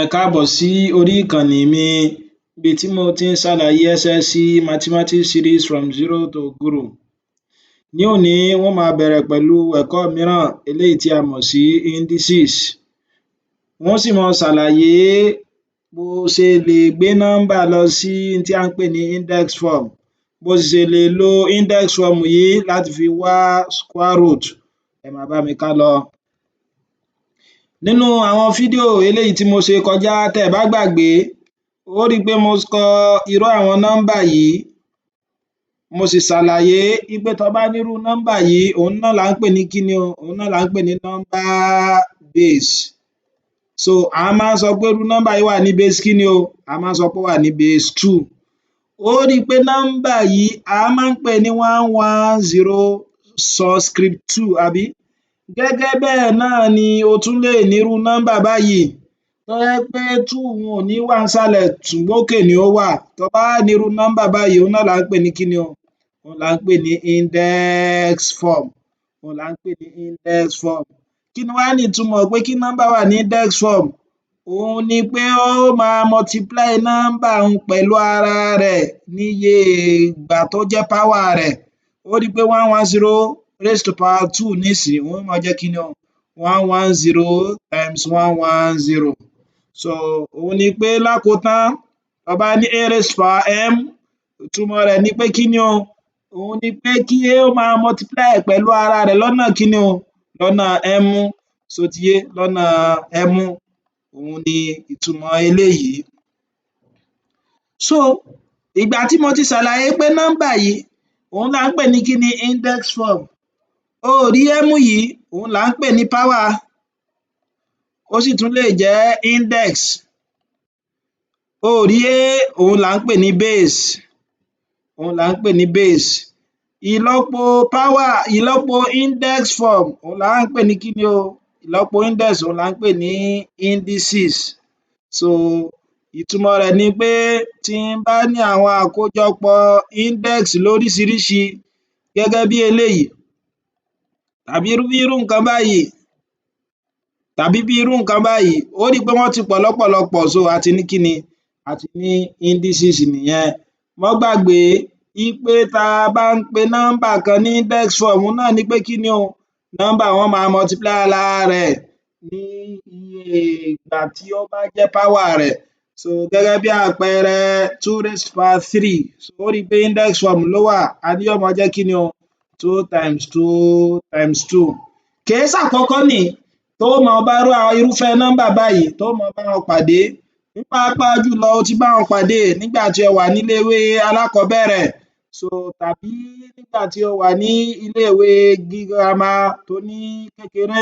Ẹ káàbọ̀ sí orí ìkànnì mi níbi tí mo ti ń ṣàlàyé SSC Mathematics series from zero to guru. Ní òní, n ó máa bẹ̀rẹ̀ pẹ̀lú ẹ̀kọ́ mìíràn eléyìí tí a mọ̀ sí indices. N ó sì máa ṣàlàyé bó ṣe lè gbé nọ́mbà lọ sí n tí à ń pè ní index form, bó sì ṣe lè lo index form yìí láti fi wá square root. Ẹ máa bá mi ká lọ. Nínú àwọn fídíò eléyìí tí mo ṣe kọjá, tẹ́ ẹ̀ bá gbàgbé, ó rí pé mo kọ irú àwọn nọ́mbà yìí, mo sì ṣàlàyé wí pé tó bá ní irú nọ́mbà yìí, òhun náà là ń pè ní kíni o? Òhun náà là ń pè ní number base. So a máa ń sọ pé irú nọ́mbà yìí wà ní base kíni o? A máa ń sọ pé ó wà ní base two. Ó rí pé nọ́mbà yìí, a máa ń pè ní 110 subscript two, àbí? Gẹ́gẹ́ bẹ́ẹ̀ náà ni o tún lè ní irú nọ́mbà báyìí tó jẹ́ pé two un ò ní wà nísàlẹ̀, ṣùgbọ́n òkè ni ó wà. Tó bá wá ní irú nọ́mbà báyìí, òhun náà là ń pè ní kíni o? Òhun là ń pè ní index form. Òhun là ń pè ní index form. Kí ni wá ní ìtumọ̀ pé kí nọ́mbà wà ní index form? Òhun ni pé ó máa multiply nọ́mbà un pẹ̀lú ara rẹ̀ níye ìgbà tó jẹ́ power rẹ̀. Ó rí pé 110 raised to power two nísìnyí, òhun ó máa jẹ́ kíni o? 110 times 110. So òhun ni pé lákòótán, tó bá ní a raised to power m, ìtumọ̀ rẹ̀ ni pé kíni o? Òhun ni pé kí a ó máa multiply pẹ̀lú ara rẹ̀ lọ́nà kíni o? Lọ́nà m. Ṣó ti yé? Lọ́nà m, òhun ni ìtumọ̀ eléyìí. So ìgbà tí mo ti ṣàlàyé pé nọ́mbà yìí, òhun là ń pè ní kíni? Index form. O ò rí m yìí, òhun là ń pè ní power, ó sì tún lè jẹ́ index. O ò rí a, òhun là ń pè ní base, òhun là ń pè ní base. Ìlọ́po power, ìlọ́po index form, òhun là ń pè ní kíni o? Ìlọ́po index, òhun là ń pè ní indices. So ìtumọ̀ rẹ̀ ni pé tí n bá ní àwọn àkójọpọ̀ index lóríṣiríṣi gẹ́gẹ́ bí eléyìí, tàbí bí irú nǹkan báyìí, tàbí bí irú nǹkan báyìí, ó rí pé wọ́n ti pọ̀ lọ́pọ̀lọpọ̀. So a ti ní kíni? A ti ní indices nìyẹn. Má gbàgbé wí pé tá a bá ń pe nọ́mbà kan ní index form náà ni pé kíni o? Nọ́mbà wọn máa multiply ara rẹ̀ ní iye ìgbà tí ó bá jẹ́ power rẹ̀. So gẹ́gẹ́ bí àpẹẹrẹ, two raised to power three, so ó rí pé index form ló wà. A ní yóò máa jẹ́ kíni o? Two times two times two. Kèé ṣàkọ́kọ́ nìí tó máa bá irúfẹ́ nọ́mbà báyìí, tó máa bá wọn pàdé. Ní pàápàá jùlọ, o ti bá wọn pàdé nígbà tí o wà nílé ìwé alákọ̀ọ́bẹ̀rẹ̀, so tàbí nígbà tí o wà ní ilé ìwé girama tó ní kékeré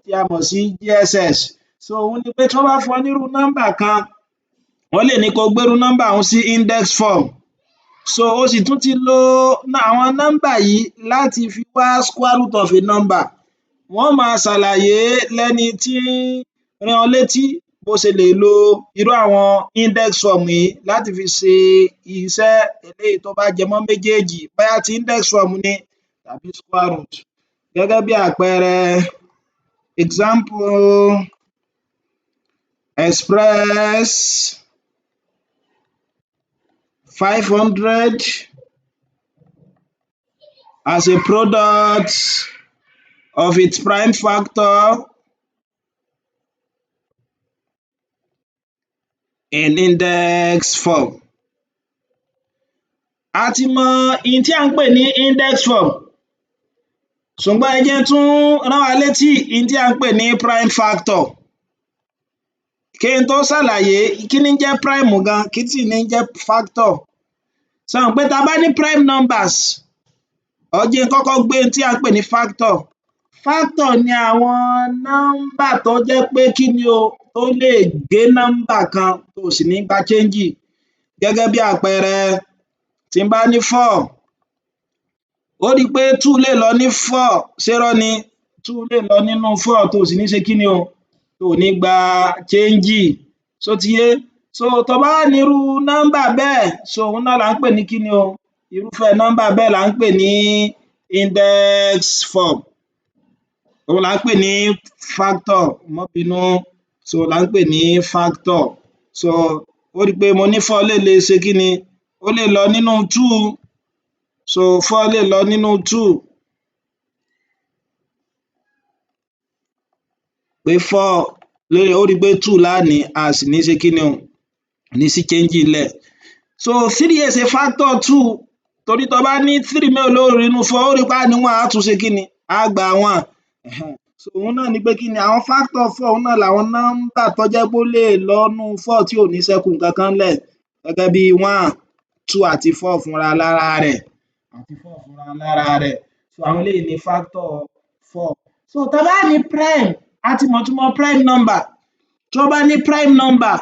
tí a mọ̀ sí JSS. So òhun ni pé tí wọ́n bá fún ọ ní irú nọ́mbà kan, wọ́n lè ní kó gbé irú nọ́mbà ọ̀hún sí index form. So o sì tún ti lo àwọn nọ́mbà yìí láti fi wá square root of a number. Wọ́n máa ṣàlàyé lẹ́ni tí ń rán ọ létí bó ṣe lè lo irú àwọn index form yìí láti fi ṣe iṣẹ́ eléyìí tó bá jẹ mọ́ méjèèjì, bóyá ti index form ni tàbí square root. Gẹ́gẹ́ bí àpẹẹrẹ, example: express 500 as a product of its prime factor in index form. A ti mọ ohun tí à ń pè ní index form, ṣùgbọ́n ẹ jẹ́ n tún rán wa létí ohun tí à ń pè ní prime factor. Kí n tó ṣàlàyé kí ní ń jẹ́ prime gan, kí sì ní ń jẹ́ factor. Ṣẹ mọ̀ pé tá bá ní prime numbers, or jẹ́ n kọ́kọ́ gbé ohun tí à ń pè ní factor. Factor ni àwọn nọ́mbà tó jẹ́ pé kí ni o? Tó lè gé nọ́mbà kan tó sì ní gba change. Gẹ́gẹ́ bí àpẹẹrẹ, tí n bá ní four, ó rí pé two lè lọ ní four. Ṣérọ́ ni? Two lè lọ nínú four, tó sì ní ṣe kí ni o? Tó ní gba change. Ṣó ti yé? So tó bá wá ní irú nọ́mbà bẹ́ẹ̀, so òhun náà là ń pè ní kí ni o? Irúfẹ́ nọ́mbà bẹ́ẹ̀ là ń pè ní index form, òhun là ń pè ní factor. Má bínú. So là ń pè ní factor. So ó rí pé mo ní four lè lè ṣe kí ni? Ó lè lọ nínú two. So four lè lọ nínú two, pé four, ó rí pé two lá ní, a sì ní ṣe kí ni o, ní sí change ńlẹ̀. So three è ṣe factor two, torí tó bá ní three, mélòó ló rí nínú four? Ó rí pé á ní one, á tún ṣe kí ni? Á gba one. So òun náà ni pé kí ni àwọn factor four? Òun náà làwọn nọ́mbà tó jẹ́ pé ó lè lọ nínú four tí ò ní ṣẹ́kù nǹkankan ńlẹ̀, gẹ́gẹ́ bí one, two àti four fúnra lára rẹ̀, àti four fúnra lára rẹ̀. So àwọn eléyìí ni factor four. So tá bá ní prime, a ti mọ̀ ìtumọ̀ prime number. Tí wọ́n bá ní prime number,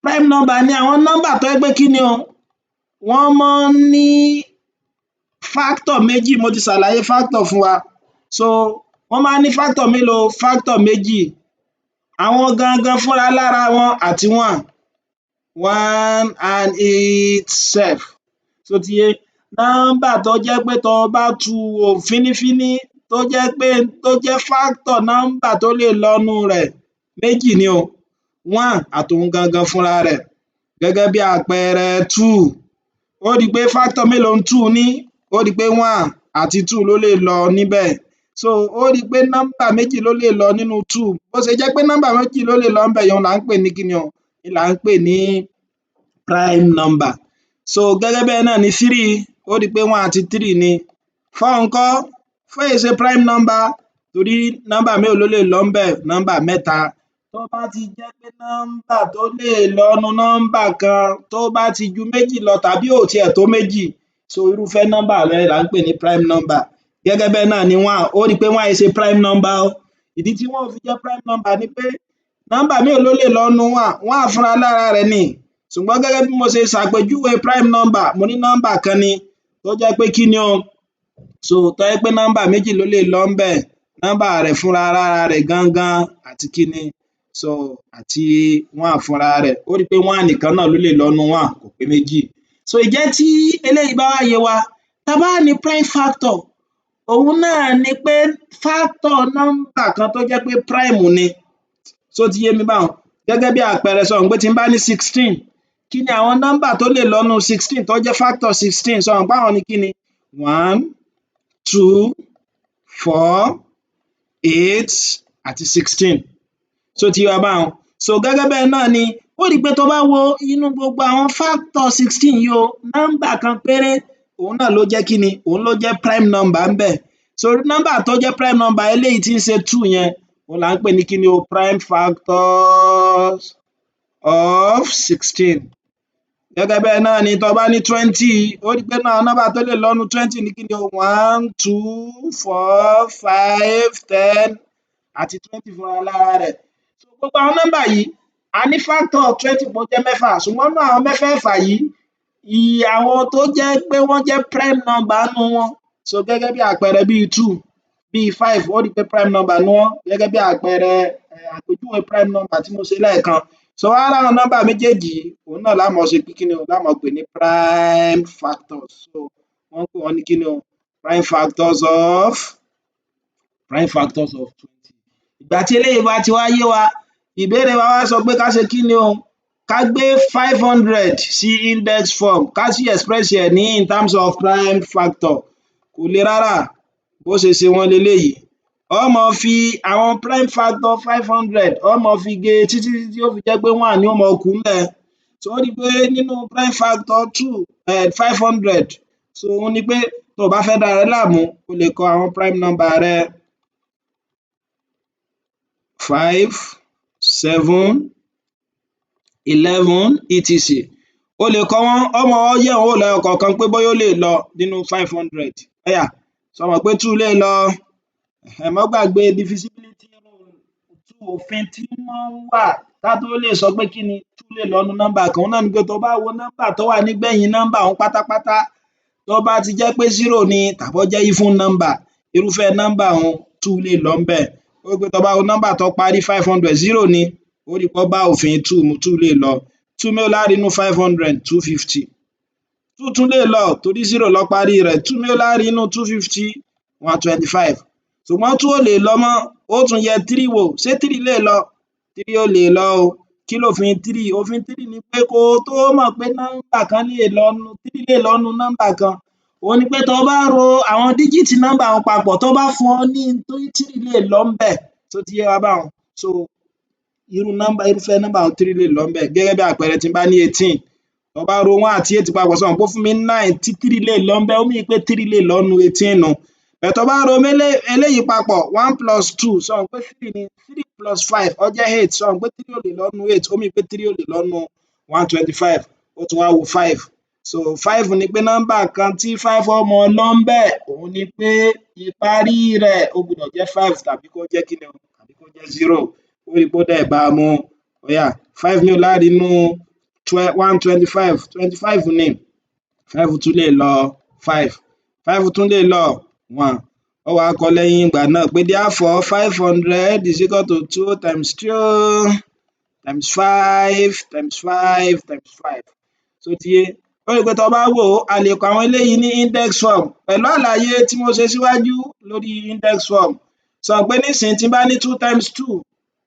prime number ni àwọn nọ́mbà tó jẹ́ pé kí ni o, wọ́n máa ń ní factor méjì. Mo ti ṣàlàyé factor fún wa. So wọ́n máa ń ní factor mélòó? Factor méjì, àwọn gangan fúnra lára wọn àti one, one and itself. Ṣó ti yé? Nọ́mbà tó jẹ́ pé tó bá tú wò fínífíní, tó jẹ́ pé tó jẹ́ factor nọ́mbà tó lè lọ nínú rẹ̀ méjì ni o, one àtòun gangan fúnra rẹ̀. Gẹ́gẹ́ bí àpẹẹrẹ, two, ó rí pé factor mélòó ni two ní? Ó rí pé one àti two ló lè lọ níbẹ̀. So ó rí pé nọ́mbà méjì ló lè lọ nínú two. Bó ṣe jẹ́ pé nọ́mbà méjì ló lè lọ ńbẹ̀ yẹn, òun là ń pè ní kíni o, là ń pè ní prime number. So gẹ́gẹ́ bẹ́ẹ̀ náà ni three, ó rí pé one àti three ni. Four ńkọ́? Four è ṣe prime number, torí nọ́mbà mélòó ló lè lọ ńbẹ̀? Nọ́mbà mẹ́ta. Tó bá ti jẹ́ pé nọ́mbà tó lè lọ nínú nọ́mbà kan tó bá ti ju méjì lọ tàbí ò tiẹ̀ tó méjì, so irúfẹ́ nọ́mbà bẹ́ẹ̀ là ń pè ní prime number. Gẹ́gẹ́ bẹ́ẹ̀ náà ni one, ó rí pé one è ṣe prime number o. Ìdí tí one ò fi jẹ́ prime number ni pé nọ́mbà mélòó ló lè lọ nínú one? One fúnra lára rẹ̀ ni. Ṣùgbọ́n gẹ́gẹ́ bí mo ṣe ṣàpèjúwe prime number, mo ní nọ́mbà kan ni tó jẹ́ pé kí ni o, so tó jẹ́ pé nọ́mbà méjì ló lè lọ ńbẹ̀, nọ́mbà rẹ̀ fúnra lára rẹ̀ gangan àti kí ni, so àti one fúnra rẹ̀. Ó rí pé one nìkan náà ló lè lọ nínú one, kò pé méjì. So ìjẹ́ tí eléyìí bá wá yé wa, tá bá ní prime factor, òun náà ni pé factor nọ́mbà kan tó jẹ́ pé prime ni. Ṣó ti yé mi báhun? Gẹ́gẹ́ bí àpẹẹrẹ, ṣo mọ̀ pé tí n bá ní 16, kí ni àwọn nọ́mbà tó lè lọ nínú 16 tó jẹ́ factor 16? Ṣo mọ̀ pé àwọn ni kí ni? One, two, four, eight àti 16. Ṣó ti yé wa báhun? So gẹ́gẹ́ bẹ́ẹ̀ náà ni ó rí i pé tó bá wo inú gbogbo àwọn factor 16 yìí o, nọ́mbà kan péré òun náà ló jẹ́ kí ni, òun ló jẹ́ prime number ńbẹ̀. So nọ́mbà tó jẹ́ prime number eléyìí tí ń ṣe two yẹn, òun là ń pè ní kí ni o? Prime factors of 16. Gẹ́gẹ́ bẹ́ẹ̀ náà ni tó bá ní 20, ó rí pé nínú àwọn nọ́mbà tó lè lọ nínú 20 ní kí ni o? One, two, four, five, 10 àti 20 fúnra lára rẹ̀. Gbogbo àwọn nọ́mbà yìí, a ní factor 20 bó jẹ́ mẹ́fà, ṣùgbọ́n nínú àwọn mẹ́fẹ̀ẹ̀fà yìí, iye àwọn tó jẹ́ pé wọ́n jẹ́ prime number nínú wọn, so gẹ́gẹ́ bí àpẹẹrẹ bíi two, bíi five, ó rí pé prime number ni wọ́n, gẹ́gẹ́ bí àpẹẹrẹ àpèjúwe prime number tí mo ṣe lẹ́ẹ̀kan. So wá ráwọn nọ́mbà méjèèjì yìí, òun náà lá máa ṣe kí ni o, lá máa pè ní prime factors. So wọ́n ń pè wọ́n ní kí ni o? Prime factors of 20. Ìgbà tí eléyìí bá ti wá yé wa, ìbéèrè wa wá sọ pé ká ṣe kí ni o? Ká gbé 500 sí index form, ká sì express ẹ̀ ní in terms of prime factor. Kò le rárá. Bó ṣe ṣe wọ́n leléyìí: ó máa fi àwọn prime factor 500, ó máa fi gé títí tí ó fi jẹ́ pé one ni ó máa kù ńbẹ̀. So ó rí i pé nínú prime factor two 500, so òun ni pé tó o bá fẹ́ dára rẹ láàmú, o lè kọ àwọn prime number rẹ: five, seven, 11, etc. O lè kọ wọ́n, ó máa yẹ̀ wọ́n wò lẹ́yọ kọ̀ọ̀kan pé bóyá ó lè lọ nínú 500. Ó yá, ṣo mọ̀ pé two lè lọ? Má gbàgbé divisibility rule, òfin tí máa ń wà ká tó lè sọ pé kí ni two lè lọ nínú nọ́mbà kan. Òun náà ni pé tó bá wo nọ́mbà tó wà nígbẹ̀yìn nọ́mbà ọ̀hún pátápátá, tó bá ti jẹ́ pé zero ni tàbí ó jẹ́ even number, irúfẹ́ nọ́mbà ọ̀hún, two lè lọ ńbẹ̀. Ó rí pé tó bá wo nọ́mbà tó parí 500, zero ni, ó rí pé ó bá òfin two mu, two lè lọ. Two mélòó la rí nínú 500? 250. Two tún lè lọ torí zero ló parí rẹ̀. Two mélòó la rí nínú 250? 125. Ṣùgbọ́n two ò lè lọ mọ́. Ó tún yẹ three wò. Ṣé three lè lọ? Three ò lè lọ o. Kí lòfin three? Òfin three ni pé kó o tó mọ̀ pé nọ́mbà kan lè lọ three lè lọ nínú nọ́mbà kan, òhun ni pé tó bá ro àwọn digit nọ́mbà un papọ̀, tó bá fún ọ ní n tí three lè lọ ńbẹ̀. Ṣó ti yé wa báhun? So irú nọ́mbà, irúfẹ́ nọ́mbà wo three lè lọ ńbẹ̀? Gẹ́gẹ́ bí àpẹẹrẹ, tí n bá ní 18, tó bá ro one àti eight papọ̀, ṣo mọ̀ pé ó fún mi ní nine tí three lè lọ ńbẹ̀? Ó mean pé three lè lọ nínú 18 nù. But tó bá ro eléyìí papọ̀, one plus two, ṣo mọ̀ pé three ni? Three plus five, ó jẹ́ eight. Ṣo mọ̀ pé three ò lè lọ nínú eight? Ó mean pé three ò lè lọ nínú 125. Ó tún wá wo five. So five ni pé nọ́mbà kan tí five ó máa lọ ńbẹ̀, òhun ni pé ìparí rẹ̀, ó gbọdọ̀ jẹ́ five tàbí kó jẹ́ kíni o, tàbí kó jẹ́ zero. Ó rí pé ó dẹ̀ bá a mu. Ó yá, five mélòó lá rí nínú 125? 25 ni. Five tún lè lọ five, five tún lè lọ one. Ó wá kọ lẹ́yìn ìgbà náà pé therefore 500 is equal to two times two times five times five times five. Ṣó ti yé? Ó rí pé tó bá wò ó, a lè kọ àwọn eléyìí ní index form pẹ̀lú àlàyé tí mo ṣe síwájú lórí index form. Sọ pé nísìnyí, tí n bá ní two times two,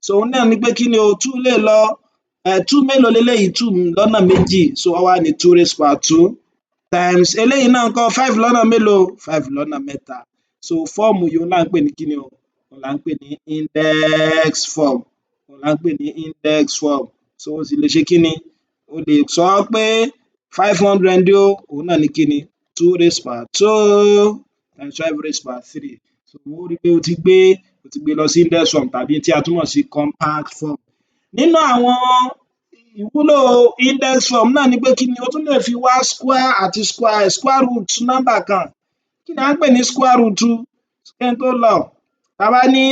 so òun náà ni pé kí ni o? Two lè lọ. Two mélòó leléyìí? Two lọ́nà méjì. So ó wá ní two raised power two times eléyìí náà ńkọ́? Five lọ́nà mélòó? Five lọ́nà mẹ́ta. So form yìí, òun là ń pè ní kíni o? Òun là ń pè ní index form. Òun là ń pè ní index form. So o sì lè ṣe kíni? O lè sọ pé 500 o, òun náà ní kíni? Two raised power two times five raised power three. So ó rí pé o ti gbé lọ sí index form tàbí tí a tún mọ̀ sí compact form. Nínú àwọn ìwúlò index form náà ni pé kí ni? O tún lè fi wá square àti square root nọ́mbà kan. Kí ni à ń pè ní square root? Kí n tó lọ, tá bá ní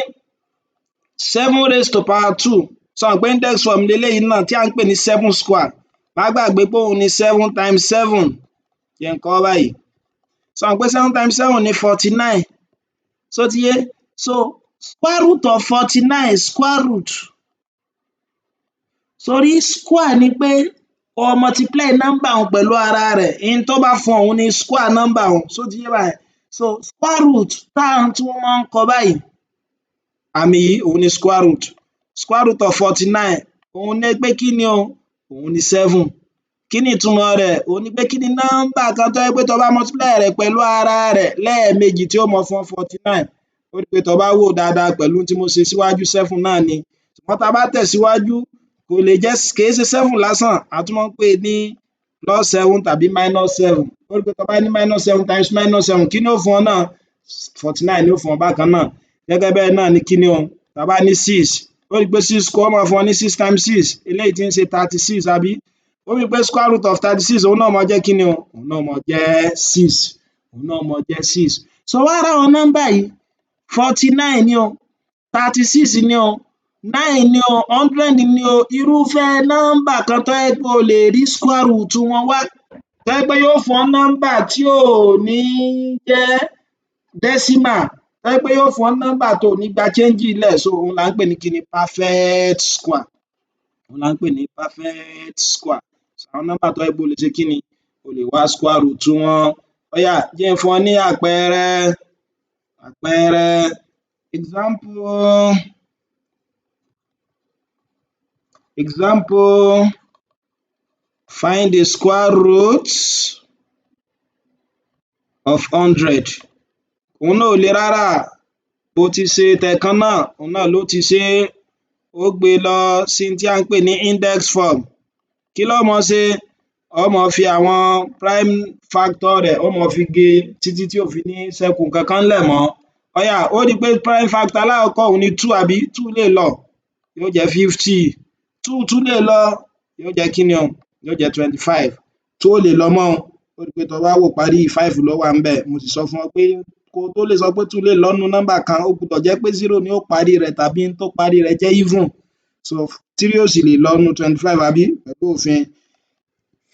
seven raised to power two, ṣo mọ̀ pé index form leléyìí náà tí à ń pè ní seven square? Má gbàgbé pé òun ni seven times seven. Jẹ́ n kọ ọ́ báyìí. Ṣo mọ̀ pé seven times seven ní 49? Ṣó ti yé? So square root of 49, square root, sórí square ni pé o multiply number un pẹ̀lú ara rẹ̀. In tó bá fún ọ, òun ni square number un. Ṣó ti yé báyẹn? So square root tá à ń tún máa ń kọ báyìí, àmì yìí, òun ni square root. Square root of 49, òun ní pé kí ni o? Òun ni seven. Kí ni ìtumọ̀ rẹ̀? Òun ni pé kí ni nọ́mbà kan tó jẹ́ pé tó bá multiply rẹ̀ pẹ̀lú ara rẹ̀ lẹ́ẹ̀mejì tí ó máa fún ọ 49? Ó rí pé tó bá wò dáadáa pẹ̀lú tí mo ṣe síwájú, seven náà ni. Ṣùgbọ́n tá bá tẹ̀síwájú, kò lè jẹ́, kì í ṣe seven lásán, a tún máa ń pè ní plus seven tàbí minus seven. Ó rí pé tó bá ní minus seven times minus seven, kí ni ó fún ọ náà? 49 ni ó fún ọ bákan náà. Gẹ́gẹ́ bẹ́ẹ̀ náà ni kí ni o? Tá bá ní six, ó rí pé six square ó máa fún ọ ní six times six, eléyìí tí ń ṣe 36, àbí? Ó rí pé square root of 36, òun náà máa jẹ́ kí ni o? Òun náà máa jẹ́ six. Òun náà máa jẹ́ six. So wá rí àwọn nọ́mbà yìí, 49 ni o, 36 ni o, nine ni o, 100 ni o, irúfẹ́ nọ́mbà kan tó jẹ́ pé o lè rí square root wọn wá, tó jẹ́ pé yóò fún ọ nọ́mbà tí ò ní jẹ́ decimal, tó jẹ́ pé yóò fún ọ ní nọ́mbà tó ní gba change ńlẹ̀. So òun là ń pè ní kíni? Perfect square. Òun là ń pè ní perfect square. Àwọn nọ́mbà tó jẹ́ pé o lè ṣe kíni? O lè wá square root wọn. Ó yá, jẹ́ n fún ọ ní àpẹẹrẹ. Àpẹẹrẹ, example. Example: find the square root of 100. Òun náà ò le rárá. Bó ti ṣe tẹ̀kan náà, òun náà ló ti ṣe é. Ó gbé lọ sí tí à ń pè ní index form. Kí ló máa ṣe? Ó máa fi àwọn prime factor rẹ̀, ó máa fi gé títí tí ò fi ní ṣẹ́kù nǹkankan ńlẹ̀ mọ́. Ó yá, ó rí pé prime factor alákọ̀ọ́kọ́, òun ni two, àbí? Two lè lọ, yóò jẹ́ 50. Two tún lè lọ, yóò jẹ́ kíni o? Yóò jẹ́ 25. Two ò lè lọ mọ́ o. Ó rí pé tó bá wò parí, five ló wà ńbẹ̀. Mo sì sọ fún ọ pé kó o tó lè sọ pé two lè lọ nínú nọ́mbà kan, ó gbúdọ̀ jẹ́ pé zero ni ó parí rẹ̀ tàbí n tó parí rẹ̀ jẹ́ even. So three ò sì lè lọ nínú 25, àbí? Pẹ̀lú òfin,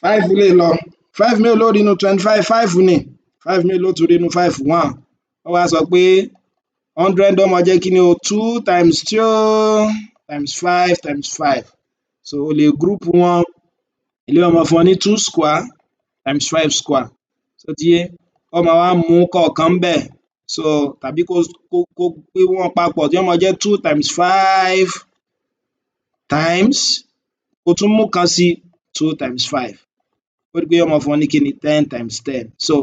five lè lọ. Five mélòó ló rí nínú 25? Five ni. Five mélòó ló tún rí nínú five? One. Ó wá sọ pé 100 ó máa jẹ́ kíni o? Two times two times five times five. So o lè group wọn. Eléyìí ó máa fún ọ ní two square times five square. Ṣó ti yé? Ó máa wá mú kọ̀ọ̀kan ńbẹ̀, so tàbí kó gbé wọn papọ̀ tí ó máa jẹ́ two times five Times, o tún mú kan sí, two times five. Ó rí pé yóò máa fún ọ ní kíni? 10 times 10. So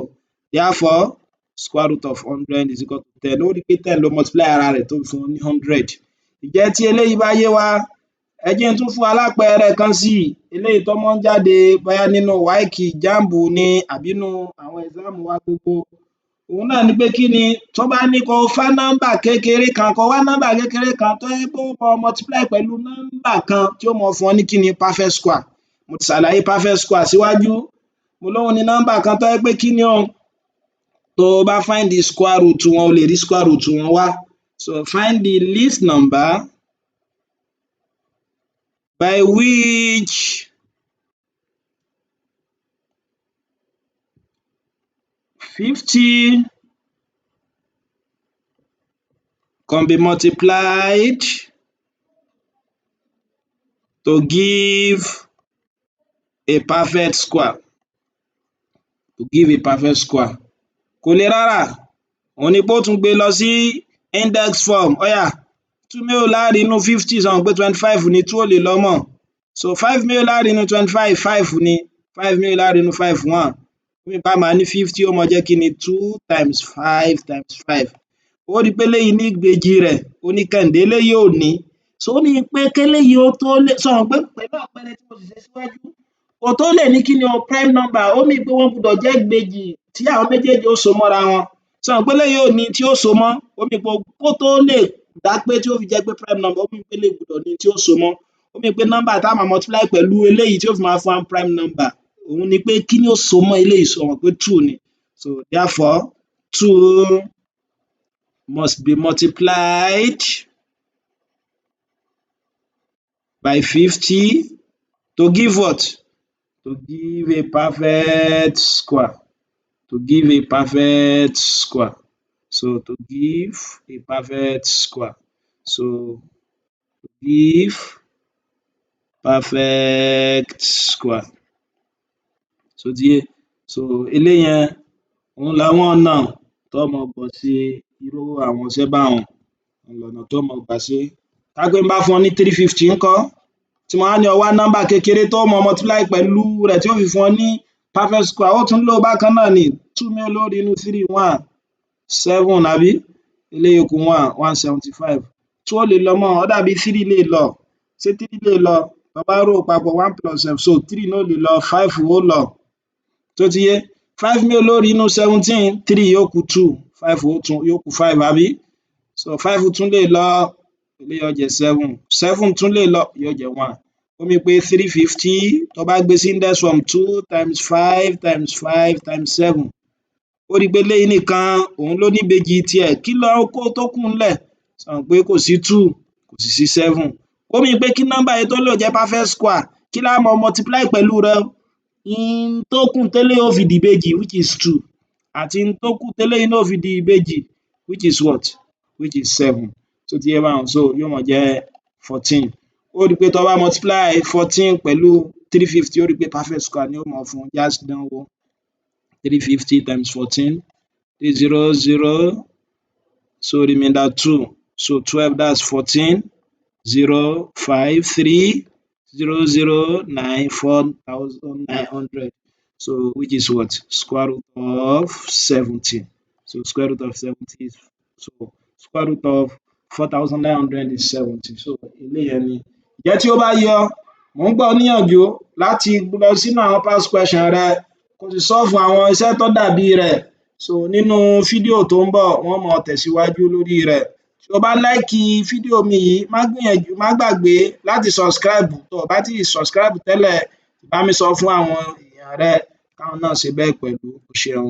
therefore, square root of 100 is equal to 10. Ó rí pé 10 ló multiply ara rẹ̀ tó fi fún ọ ní 100. Ǹjẹ́ tí eléyìí bá yé wa, ẹ jẹ́ n tún fún wa lápẹẹrẹ kan sí i, eléyìí tó máa ń jáde bóyá nínú WAEC, JAMB ni, àbí nínú àwọn exam wa gbogbo. Òun náà ni pé kí ni? Tó bá ní kó fá nọ́mbà kékeré kan, kó wá nọ́mbà kékeré kan tó jẹ́ pé ó máa multiply pẹ̀lú nọ́mbà kan tí ó máa fún ọ ní kí ni? Perfect square. Mo ti ṣàlàyé perfect square síwájú. Mo lóhun ni nọ́mbà kan tó jẹ́ pé kí ni o, tó o bá find the square root wọn, o lè rí square root wọn wá. So find the least number by which 50 can be multiplied to give a perfect square, to give a perfect square. Kò le rárá. Òun ni pé ó tún gbé lọ sí index form. Ó yá, two mélòó la rí nínú 50? Ṣo mọ̀ pé 25 ni? Two ò lè lọ mọ́. So five mélòó la rí nínú 25? Five ni. Five mélòó la rí nínú five? One. Ó mean pé a máa ní 50 ó máa jẹ́ kí ni? Two times five times five. Ó rí pé eléyìí ní ìbejì rẹ̀, ó ní kẹ́hìndé, eléyìí ò ní. So ó mean pé kéléyìí ó tó lè, ṣo mọ̀ pé pẹ̀lú àpẹẹrẹ tí mo sì ṣe síwájú, kó tó lè ní kí ni o, prime number, ó mean pé wọ́n gbọ́dọ̀ jẹ́ ìbejì tí àwọn méjèèjì ó so mọ́ra wọn. Ṣo mọ̀ pé eléyìí ò ní tí ó so mọ́? Ó mean pé kó tó lè dá pé tí ó fi jẹ́ pé prime number, ó mean pé eléyìí gbọ́dọ̀ ní tí ó so mọ́. Ó mean pé nọ́mbà tá máa multiply pẹ̀lú eléyìí tí ó fi máa fún wa ní prime number, òun ni pé kí ni ó so mọ́ eléyìí? Ṣo mọ̀ pé two ni? So therefore, two must be multiplied by 50 to give what? To give a perfect square, to give a perfect square. So to give a perfect square, so to give perfect square. Ṣó ti yé? So eléyẹn, òun làwọn ọ̀nà tó máa gbà ṣe irú àwọn iṣẹ́ báhun, òun lọ̀nà tó máa gbà ṣé. Ká pé n bá fún ọ ní 350 ńkọ́, tí mo wá ní o wá nọ́mbà kékeré tó máa multiply pẹ̀lú rẹ̀ tí ó fi fún ọ ní perfect square, ó tún lò bákan náà ni. Two mélòó ló rí nínú three? One. Seven, àbí? Eléyìí ó kù one, 175. Two ò lè lọ mọ́, ó dàbí three lè lọ. Ṣé three lè lọ? Tó bá rò papọ̀, one plus seven, so three náà ò lè lọ, five ó lọ. Tó ti yé? Five mélòó ló rí nínú 17? Three, yóò kù two, five ó tún yóò kù five, àbí? So five tún lè lọ, eléyìí ó jẹ́ seven. Seven tún lè lọ, yóò jẹ́ one. Ó mean pé 350, tó bá gbé sí index form, two times five times five times seven. Ó rí i pé eléyìí nìkan òun ló ní ìbejì tiẹ̀. Kí ló kó tó kù ńlẹ̀? Ṣo mọ̀ pé kò sí two, kò sì sí seven? Ó mean pé kí nọ́mbà yìí tó lè jẹ́ perfect square, kí lá máa multiply pẹ̀lú rẹ̀? N tó kù téléyìí ó fi dìbejì, which is two, àti n tó kù téléyìí náà ó fi di ìbejì, which is what? Which is seven. Ṣó ti yé báhun? So yóò máa jẹ́ 14. Ó rí i pé tó bá multiply 14 pẹ̀lú 350, ó rí i pé perfect square ni ó máa fún ọ. Já dánwò. 350 times 14, three zero zero, so remainder two, so 12, that's 14, zero five three zero zero nine 4,900, so which is what? Square root of 70. So square root of 70 is, so square root of 4,900 is 70. So eléyẹn ni. Ǹjẹ́ tí ó bá yé ọ, mò ń gbà ọ́ níyànjú láti lọ sínú àwọn past question rẹ, kó sì solve àwọn iṣẹ́ tó dàbí rẹ̀. So nínú fídíò tó ń bọ̀, wọ́n máa tẹ̀síwájú lórí rẹ̀. Tí o bá like fídíò mi yìí, má gbìyànjú, má gbàgbé láti subscribe. Tó o bá tíì subscribe tẹ́lẹ̀, bá mi sọ fún àwọn èèyàn rẹ káwọn náà ṣe bẹ́ẹ̀ pẹ̀lú. O ṣeun.